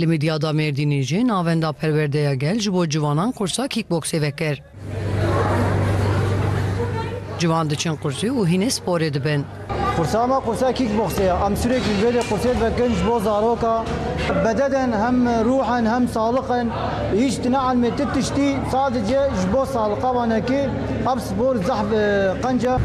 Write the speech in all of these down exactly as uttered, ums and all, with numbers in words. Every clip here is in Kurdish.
Li Midyada Mêrdînê jî navenda perwerdeya gel ji bo ciwanan qursa kickboksê vekir. Ciwan diçin qursê û hînê sporê dibin. Qursa me qursa kickboksê ye. Em sürekli vê de qursê vekin ji bo zaroka. Bededen hem ruhen hem sağlıken hiç tine elmê ti tiştî sadece ji bo sağlıka vanekî ev spor zehf e, qenc e.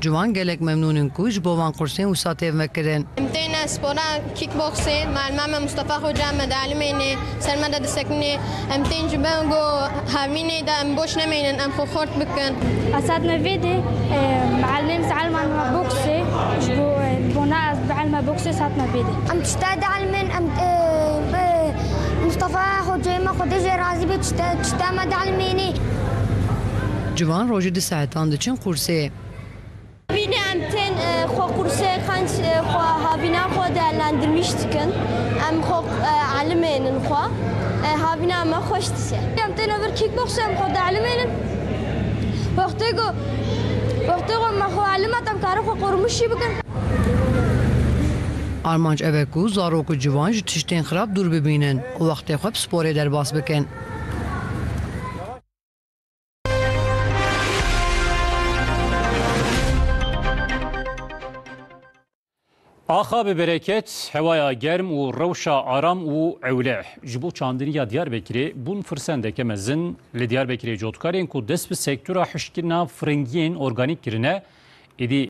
Ciwan gelek memnûn in ku ji bo van qursên wisa tên vekirin. Em tên spora kickboksê, malime me Mustafa Hoca me dielmêne, ser me de disekine. Em tên ji ber ku havînê de em boş nemênin, em xwe xort bikin. Ez hatim vê de, e, mealimê min dielmand me boksê, ji bo, e, bona ez bielme boksê, ez hatim vê de. Em tişta dielmên, em, e, e, Mustafa Hocayê me Xwedê jê razî be, tişta, tişta me dielmêne. Ciwan rojê du saetan diçin qursê. Bînê em tên, e, xwe qursê qenc, e, xwe havîna xwe değerlendirmiş dikin. Em xwe, e, elimênin xwe. E, havîna me xweş dise. Em tên vir kickbox em xwe dielmênin. Wextê ku, wextê ku me xwe elimat em karin xwe qorumîş jî bikin. Armanc ev e ku zarok û ciwan ji tiştên xirab dûr bibînin û wextê xwe bi sporê derbas bikin. Axa bi bereket, hewaya germ û rewşa aram û ewle. Ji bo çandiniya Diyarbekirê bûn firsendeke mezin. Li Diyarbekirê cotkarên ku dest bi sektora hişkkirina firingiyên organîk kirine, êdî